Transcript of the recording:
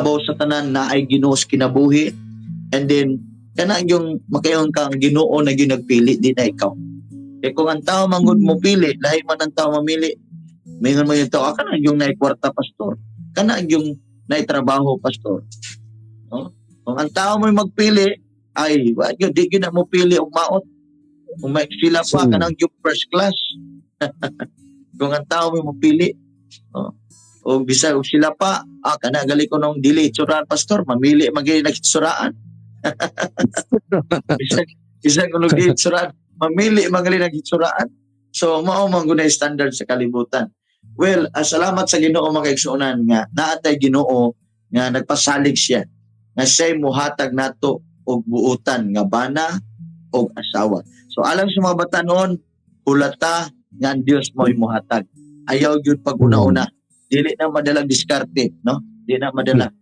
Labaw sa tanan, naay Ginoo sa kinabuhi, and then kana yung makaingon kang Ginoo na gyud nagpili, di na ikaw. Kay kung ang tao manggod mo pili, lahi man ang tao mamili. Mingon mo yung tao, "Ah, kana yung naay kwarta, pastor. Kana yung naay trabaho, pastor." No? Kung ang tao mo'y magpili, ay, wa gyud, di gyud na mo pili og maot. Kung may sila pa, kanang yung first class. Kung ang tao mo'y mopili, no? O bisag og sila pa, "Ah, kana gali ko nung dili itsuraan, pastor," mamili man gyud nagitsuraan. Bisag kung dili itsuraan, mamili man gali nagitsuraan. So mao man gud na standard sa kalibutan. Well, salamat sa Ginoo, mga kaigsuonan, nga naa tay Ginoo nga nagpasalig siya nga siya'y muhatag nato og buutan nga bana og asawa. So alang sa mga batanon, hulata nga ang Dios mo'y muhatag. Ayaw gyud pag una-una. Dili na madalang diskarte, no? Di na madala.